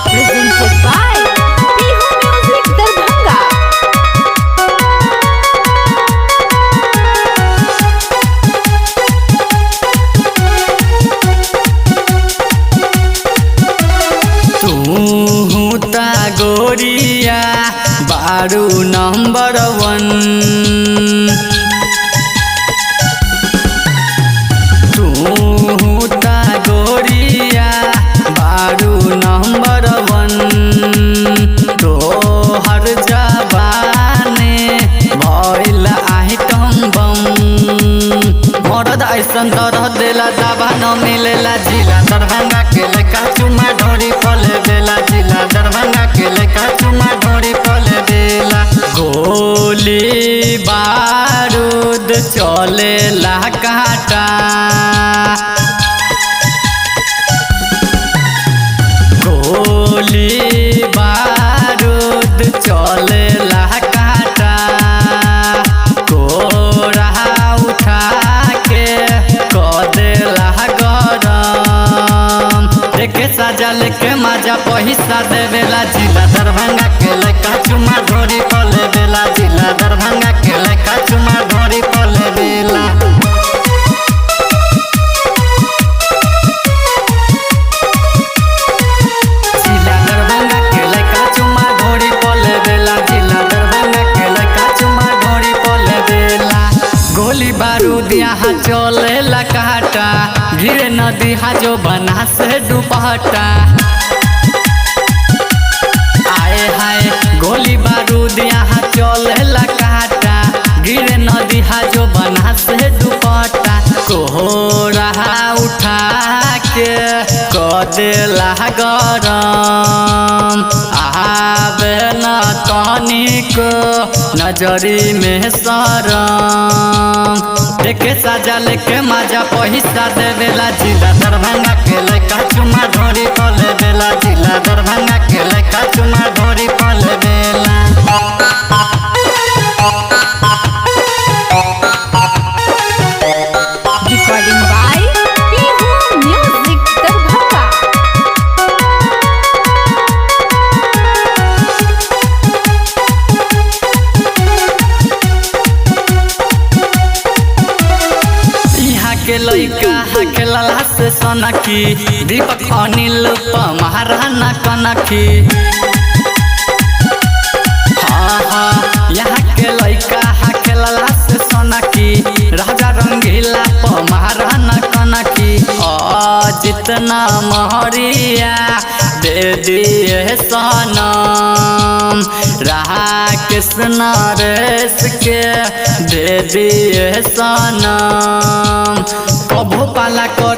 Presented by Pihu Music Darbhanga. तू ता गोरिया बारू नंबर वन। तू ता गोरिया बारू नंबर वन। तोहर जबाने भइल आइटम बम। मरद ऐसन दरद देला दवा न मिलेला। जिला दरभंगा के लेका चुमा ढोरी पले बेला। जिला दरभंगा के लेका चुमा ढोरी पले बेला। गोली बारूद चलेला काटा। गोली बारूद चलेला काटा। कोरा उठा के क देला गरम। देखे साजा लेके माजा पैसा देवेला। जिला दरभंगा के लड़का चुमा ढोरी पले बेला। जिला दरभंगा के लड़का चुमा ढोरी पले बेला। जिला दरभंगा के लड़का चुमा ढोरी पले बेला। जिला दरभंगा के लड़का चुमा ढोरी पले बेला। गोली बारूद यहाँ चलेला काटा। गिरे नदी हा जो बना से दुपट्टा। आए हाय गोली बारूद यहाँ चलेला काटा। गिरे नदी हा जो बना से दुपट्टा। कोहरा उठा के क देला गरम। आवे न तनिक नजरी में शरम। देखे साजा लेके माजा पैसा देवेला। जिला दरभंगा के लड़का चुमा ढोरी पले बेला। जिला दरभंगा के लड़का चुमा ढोरी पले बेला। Recording by Pihu Music Darbhanga. यहाँ के लइका हाके लाला से सनकी। दीपक अनिल पमाराना कनखी। हाँ हाँ यहाँ के लइका हाके लाला से सनकी। राजा रंगीला पमाराना कनखी। जितना महरिया दे दिए सनम। रहा कृष्ण रेस के दे दिए सनम। कभो पाला कर